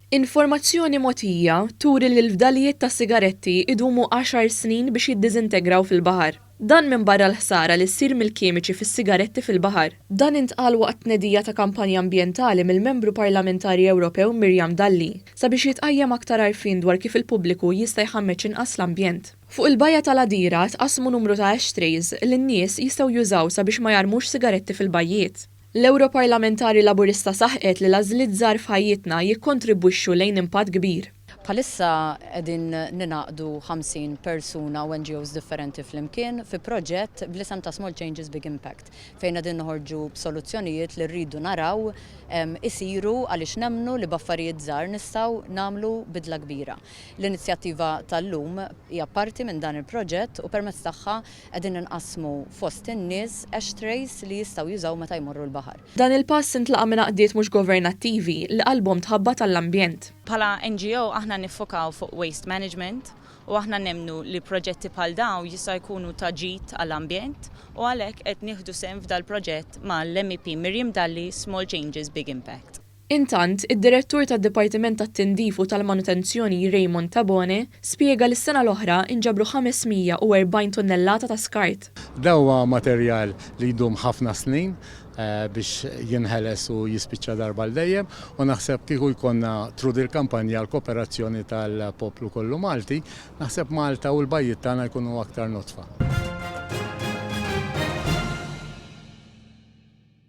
Informazzjoni mogħtija turi li l-fdalijiet tas-sigaretti idumu għaxar snin biex jiddiżintegraw fil-baħar. Dan minbarra l-ħsara li ssir mill-kimiċi fis-sigaretti fil-baħar. Dan intqal waqt tnedija ta' kampanja ambjentali mill-Membru Parlamentari Ewropew Miriam Dalli sabiex jitqajjem aktar għarfien dwar kif il-pubbliku jista' jħammeġ inqas l-ambjent. Fuq il-bajja tal-Għadira tqassmu numru ta' ashtrays li n-nies jistgħu jużaw sabiex ma jarmux sigaretti fil-bajjiet. L-Ewroparlamentari Laburista saħqet li l-għażliet żgħar f'ħajjitna jikkontribwixxu lejn impatt kbir. Bħalissa qegħdin ningħaqdu 50 persuna u NGOs differenti flimkien fi proġett bl-isem ta' Small Changes Big Impact fejn qegħdin noħorġu b'soluzzjonijiet li rridu naraw isiru għaliex nemmnu li b'affarijiet żgħar nistgħu nagħmlu bidla kbira. L-inizjattiva tal-lum hija parti minn dan il-proġett u permezz tagħha Qegħdin inqassmu fost in-nies ashtrays li jistgħu jużaw meta jmorru l-baħar. Dan il-pass intlaqa' minn għaqdiet mhux governattivi li qalbhom tħabbat għall-ambjent. Bħala NGO aħna niffokaw fuq waste management u aħna nemmnu li proġetti bħal dawn jistgħu jkunu ta' ġid għall-ambjent u għalhekk qed nieħdu sehem f'dal-proġett mal-MEP Miriam Dalli Small Changes Big Impact. Intant, id-Direttur tad-Dipartiment tat-Tindif u tal-Manutenzjoni Raymond Tabone spjega li s-sena l-oħra inġabru 540 tunnellata ta' skart. Dan huwa materjal li jdum ħafna snin biex jinħeles u jispiċċa darba għal dejjem u naħseb kieku jkollna through dil-kampanja l-kooperazzjoni tal-poplu kollu Malti, naħseb Malta u l-bajjiet tagħna jkunu aktar nodfa.